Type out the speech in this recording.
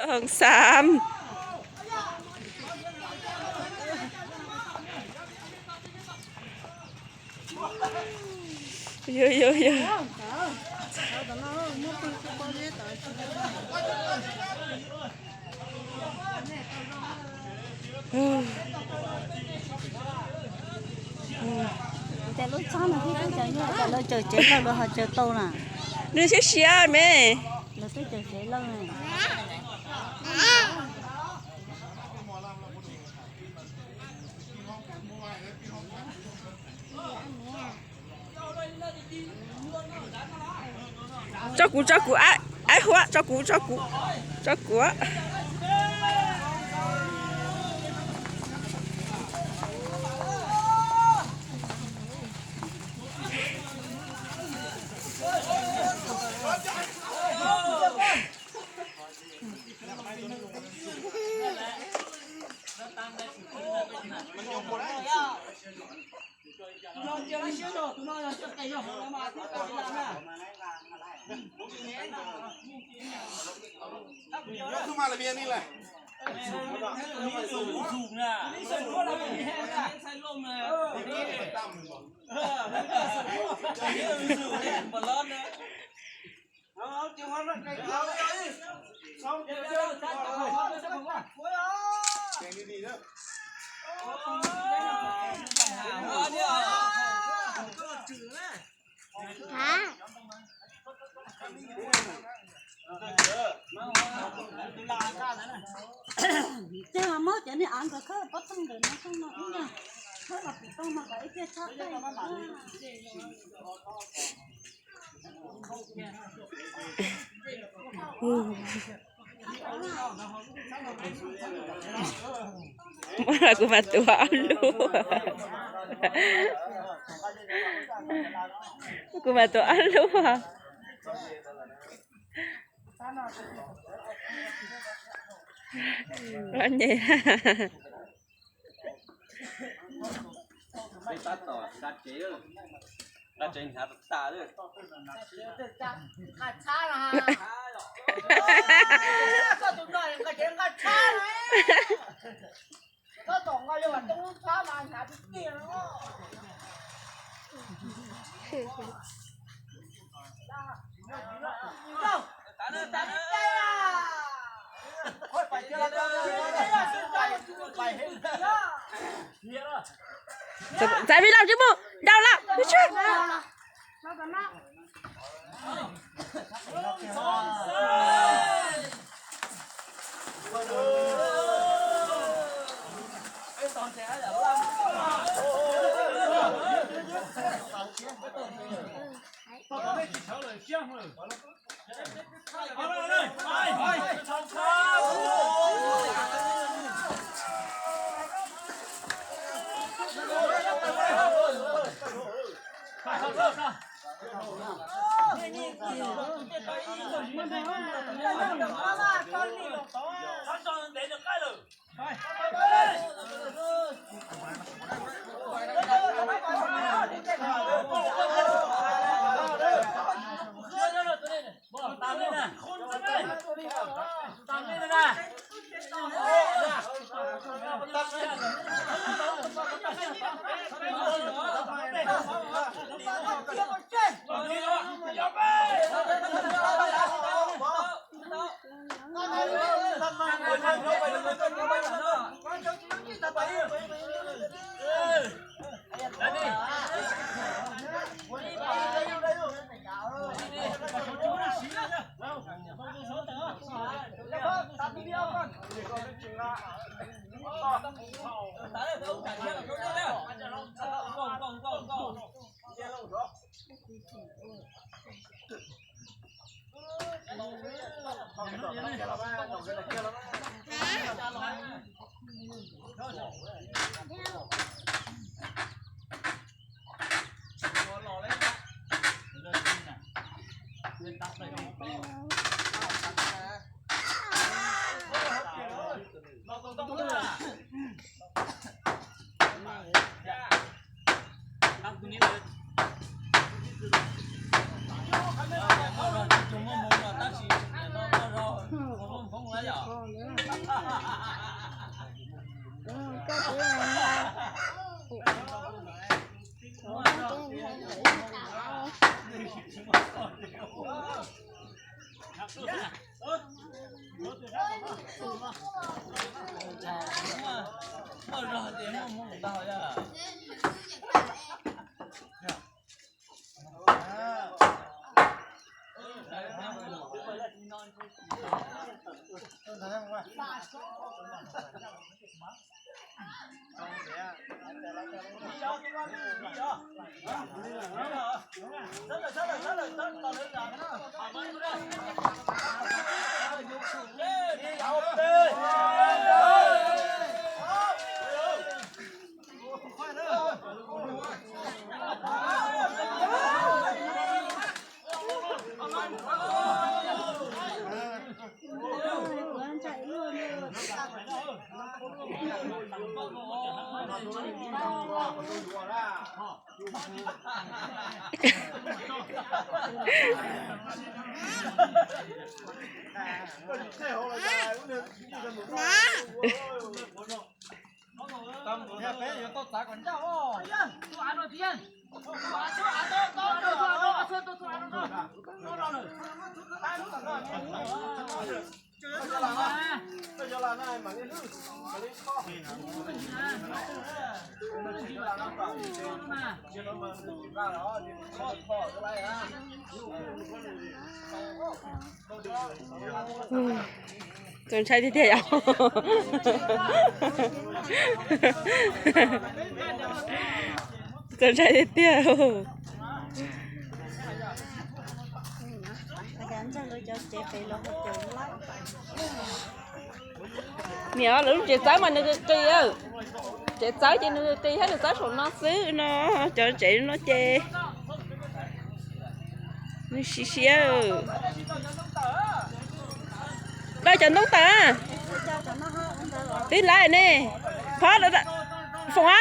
Ông Sam. Yog, yog, yog. Ces lub txhob no thiab twb cov nyuj cov lawv cawm tsev lawm lawv ho cawm tau na. Nws siab siab me. Lawv twb cawm tsev lawm. Tso kuv, tso kuv, aib huab, tso kuv, tso kuv, tso kuv. Ces mas muab cov niag av ntawd khawb pob thooj ntawm no xwb no ib yam, khawb los pim tau mas kom ib pliag tshab tag. Muab los kuv mam tuav ob lub. Kuv mam tuav ob lub. Los nyem. Txav vij laus tsis mus, daus lawm. Txaus ntshai tiag tiag yom. Txaus ntshai tiag tiag. Niam, lawv lub tsev txawb mas nws qis, tsev txawb ces nws qis thiab, nws txawb saum no xwb no, cov tsev no ces nws siav siav. Dawj cov ntoo tawm, twb lawm ne, phob, Foom a.